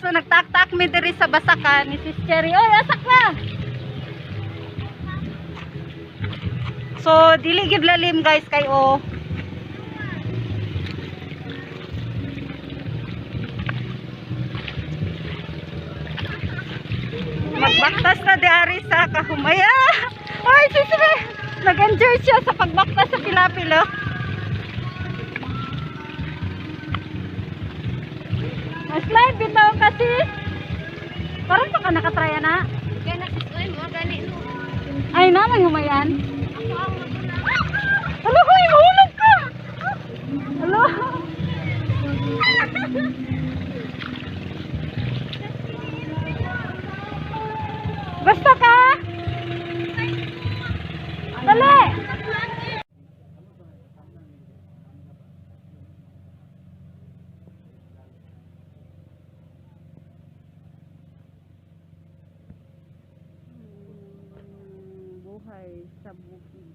So nagtak-tak mi diri sa basakan ni Sis Cherry. Oy, asak ka. So dili gid lalim, guys, kay oh. Magbaktas na di ari sa kahumaya. Ay, sis Re, nag-enjoy siya sa pagbaktas sa pilapil, oh. Mas slide bitaw kasi. Parang pa ka nakatry na. Kaya na sis, oy, mo gani no. Ay na, may humayan. Ako ang maguna. Alo, huy, mahulog ka! Alo. Basta ka? Dali! Buhay sa bukid.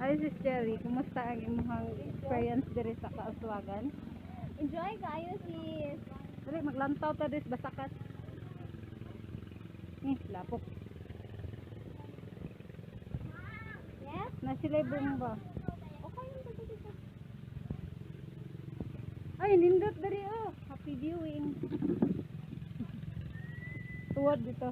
Hi, Sis Cherry, kumusta ang imong experience diri sa Kauswagan? Enjoy kayo, sis. Dali, maglantaw ta dis basakat. Lapok. Yes? Na sila bomba. Okay lang ba dito? Ay, nindot diri oh. Happy viewing. Tuwad dito.